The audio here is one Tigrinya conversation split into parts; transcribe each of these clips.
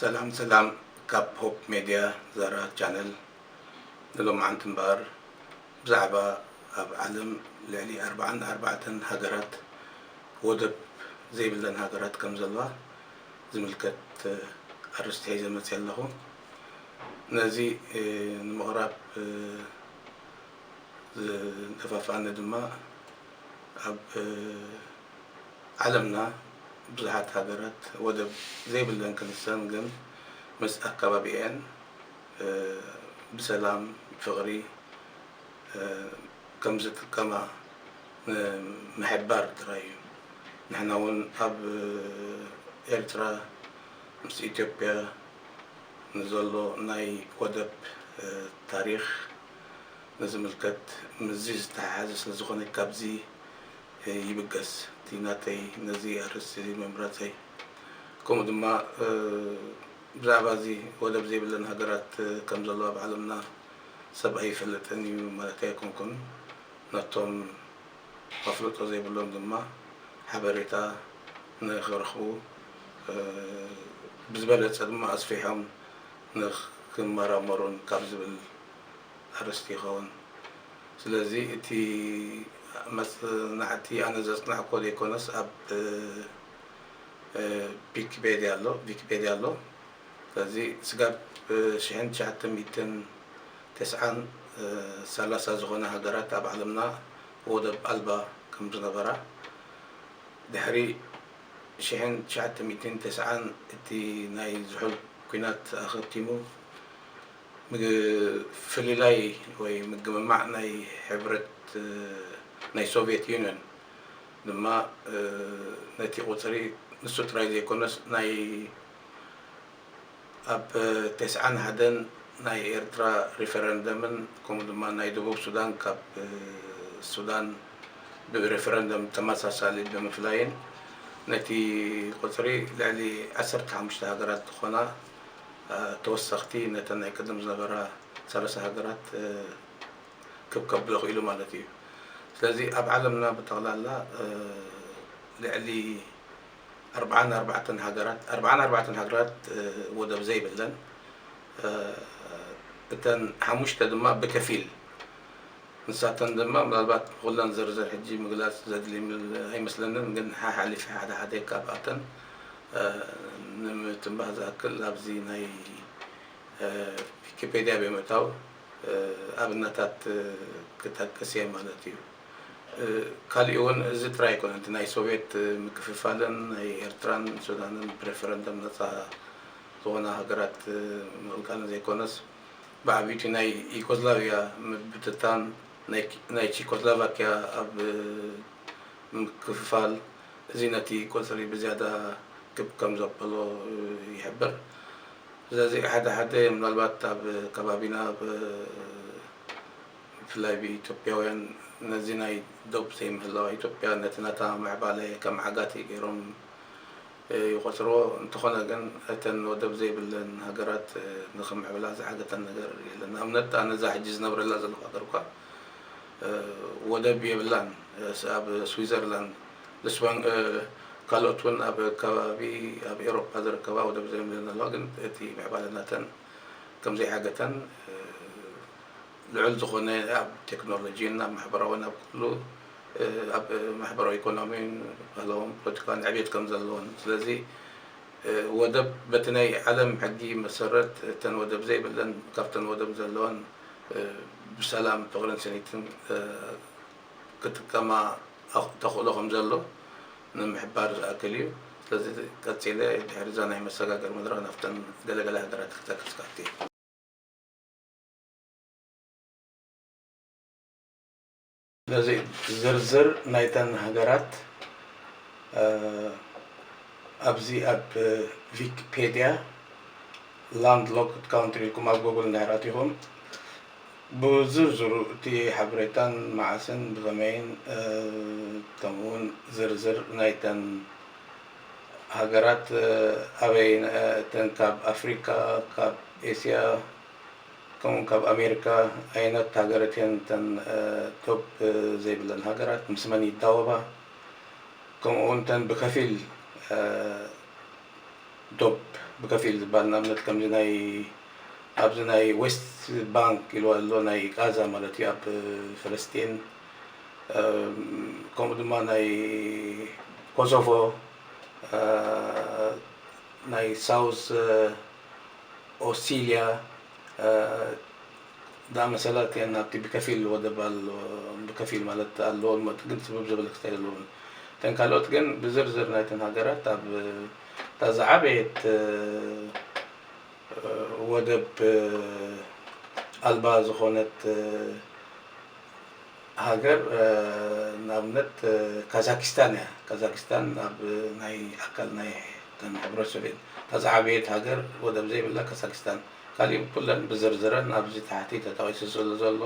ሰላም ሰላም፣ ካብ ሆፕ ሜድያ ዛራ ቻነል። ንሎማዓንቲ እምበኣር ብዛዕባ ኣብ ዓለም ልዕሊ ኣርባዓን ኣርባዕተን ሃገራት ወደብ ዘይብለን ሃገራት ከም ዘለዋ ዝምልከት ኣርእስቲ ሒዘ መፅእ ኣለኹ። ነዚ ንምቕራብ ዝደፋፍኣኒ ድማ ኣብ ዓለምና ብዙሓት ሃገራት ወደብ ዘይብለን ክንሰን ግን ምስ ኣከባቢኤን ብሰላም ብፍቕሪ ከም ዝጥቀማ ንምሕባር ጥራይ እዩ። ንሕና እውን ኣብ ኤርትራ ምስ ኢትዮጵያ ንዘሎ ናይ ወደብ ታሪኽ ንዝምልከት ምስዚ ዝተሓሓዘ ስለ ዝኾነ ካብዚ ይብገስ እቲ ናተይ ነዚ ኣርእስቲ እዚ ምምራጸይ። ከምኡ ድማ ብዛዕባ እዚ ወደብ ዘይብለን ሃገራት ከም ዘሎ ኣብ ዓለምና ሰብ ኣይፈልጥን እዩ ማለት ኣይኮንኩን። ነቶም ኣፍልጦ ዘይብሎም ድማ ሓበሬታ ንኽረኽቡ ብዝበለጸ ድማ ኣስፊሖም ንኽመራመሩን ካብ ዝብል ኣርእስቲ ይኸውን። ስለዚ እቲ መጽናዕቲ ኣነ ዘጽናዕኮ ዘይኮነስ ኣብ ፒኪፔድያ ኣሎ፣ ቪኪፔድያ ኣሎ። ስለዚ ስጋብ ሽሕን ትሽዓተ ሚእትን ተስዓን ሰላሳ ዝኾና ሃገራት ኣብ ዓለምና ወደብ ኣልባ ከም ዝነበራ፣ ድሕሪ ሽሕን ትሽዓተ ሚእትን ተስዓን እቲ ናይ ዝሑል ኲናት ኣኸቲሙ፣ ምፍልላይ ወይ ምግምማዕ ናይ ሕብረት ናይ ሶቪየት ዩኒየን ድማ ነቲ ቁፅሪ ንሱ ጥራይ ዘይኮነስ ናይ ኣብ ተስዓን ሓደን ናይ ኤርትራ ሪፈረንደምን ከምኡ ድማ ናይ ደቡብ ሱዳን ካብ ሱዳን ብሪፈረንደም ተመሳሳሊ ብምፍላይን ነቲ ቁፅሪ ልዕሊ ዓሰርተ ሓሙሽተ ሃገራት ዝኾና ተወሰኽቲ ነተን ናይ ቅድም ዝነበራ ሰላሳ ሃገራት ክብ ከብሎ ክኢሉ ማለት እዩ። ስለዚ ኣብ ዓለምና ብጠቕላላ ልዕሊ ኣርባዓን ኣርባዕተን ሃገራት ኣርባዓን ኣርባዕተን ሃገራት ወደብ ዘይብለን፣ እተን ሓሙሽተ ድማ ብከፊል። ንሳተን ድማ ምናልባት ንኹለን ዝርዝር ሕጂ ምግላፅ ዘድሊ ኣይመስለንን፣ ግን ሓሓሊፈ ሓደ ሓደ ካብኣተን ንምትንባህ ዝኣክል ኣብዚ ናይ ዊኪፔድያ ብምእታው ኣብነታት ክጠቅስ እየ ማለት እዩ። ካሊእ እውን እዚ ጥራይ ኣይኮነን፣ እቲ ናይ ሶቪየት ምክፍፋልን ናይ ኤርትራን ሱዳንን ብሬፈረንደም ነፃ ዝኾና ሃገራት ምቕልቃልን ዘይኮነስ፣ ብዓቢይቲ ናይ ዩጎዝላቪያ ምብትታን፣ ናይ ቺኮስሎቫኪያ ኣብ ምክፍፋል፣ እዚ ነቲ ቁፅሪ ብዝያዳ ክብ ከም ዘበሎ ይሕብር። ስለዚ ሓደ ሓደ ምናልባት ኣብ ከባቢና ብፍላይ ብኢትዮጵያውያን ነዚ ናይ ዶብ ዘይምህላው ኢትዮጵያ ነቲ ናታ ምዕባለ ከም ዓጋቲ ገይሮም ይቆፅርዎ። እንተኾነ ግን እተን ወደብ ዘይብለን ሃገራት ንክምዕብላ ዝዓገተን ነገር የለን። ንኣብነት ኣነ እዛ ሕጂ ዝነብረላ ዘለኹ ሃገር እኳ ወደብ የብላን። ኣብ ስዊዘርላንድ፣ ልስበን፣ ካልኦት እውን ኣብ ከባቢ ኣብ ኤውሮፓ ዝርከባ ወደብ ዘይብለን ኣለዋ፣ ግን እቲ ምዕባለ ናተን ከም ዘይዓገተን ልዑል ዝኾነ ኣብ ቴክኖሎጂን ኣብ ማሕበራውን ኣብ ኩሉ ኣብ ማሕበራዊ ኢኮኖሚን ባህላውን ፖለቲካን ዕብየት ከም ዘለዎን፣ ስለዚ ወደብ በቲ ናይ ዓለም ሕጊ መሰረት እተን ወደብ ዘይብለን ካብተን ወደብ ዘለወን ብሰላም ፍቕርን ስኒትን ክጥቀማ ተኽእሎ ከም ዘሎ ንምሕባር ዝኣክል እዩ። ስለዚ ቀፂለ ድሕሪ እዛ ናይ መሰጋገሪ መድረኽ ናብተን ገለገለ ሃገራት ክጠቅስ ክኣክል። ስለዚ ዝርዝር ናይተን ሃገራት ኣብዚ ኣብ ቪኪፔድያ ላንድ ሎክድ ካውንትሪ ኢልኩም ኣብ ጎግል እንድሕር ኣቲኹም ብዝርዝሩ እቲ ሓበሬታን መዓስን ብኸመይን ከምኡውን ዝርዝር ናይተን ሃገራት ኣበይ እተን ካብ ኣፍሪካ ካብ ኤስያ ከምኡ ካብ ኣሜሪካ ዓይነት ሃገራት እየን እተን ዶብ ዘይብለን ሃገራት ምስ መን ይዳወባ ከምኡ እውን እተን ብከፊል ዶብ ብከፊል ዝበሃል ንኣብነት ከምዚ ናይ ኣብዚ ናይ ዌስት ባንክ ኢልዋ ኣሎ ናይ ቃዛ ማለት እዩ ኣብ ፈለስጢን ከምኡ ድማ ናይ ኮሶቮ ናይ ሳውዝ ኦስቲሊያ ዳመሰላት እየን ኣብቲ ብከፊል ወደብ ኣሎ ብከፊል ማለት ኣለዎ ግን ስብብ ዘበለ ክስታይ ዘለውን እተን ካልኦት ግን ብዝርዝር ናይተን ሃገራት ኣብ እታ ዝዓበየት ወደብ ኣልባ ዝኾነት ሃገር ንኣብነት ካዛኪስታን እያ። ካዛኪስታን ኣብ ናይ ኣካል ናይ ተን ሕብረት ሶቪየት እታ ዝዓበየት ሃገር ወደብ ዘይብላ ካዛኪስታን። ካሊእ ኩለን ብዝርዝረን ኣብዚ ታሕቲ ተጠቒሱ ስለ ዘሎ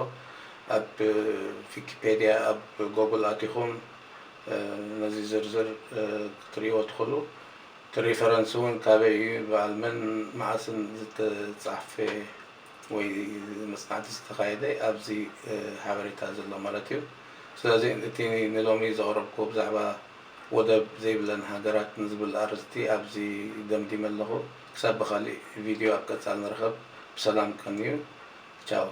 ኣብ ዊኪፔድያ ኣብ ጎግል ኣቲኹም ነዚ ዝርዝር ክትርእይዎ ትኽእሉ። እቲ ሪፈረንስ እውን ካበይ እዩ፣ በዓል መን፣ መዓስን ዝተጻሕፈ ወይ መጽናዕቲ ዝተኻየደ ኣብዚ ሓበሬታ ዘሎ ማለት እዩ። ስለዚ እቲ ንሎሚ ዘቕረብኩ ብዛዕባ ወደብ ዘይብለን ሃገራት ንዝብል ኣርእስቲ ኣብዚ ደምዲመ ኣለኹ። ክሳብ ብኻሊእ ቪድዮ ኣብ ቀጻል ንርኸብ። ብሰላም ቀንዩ። ቻው።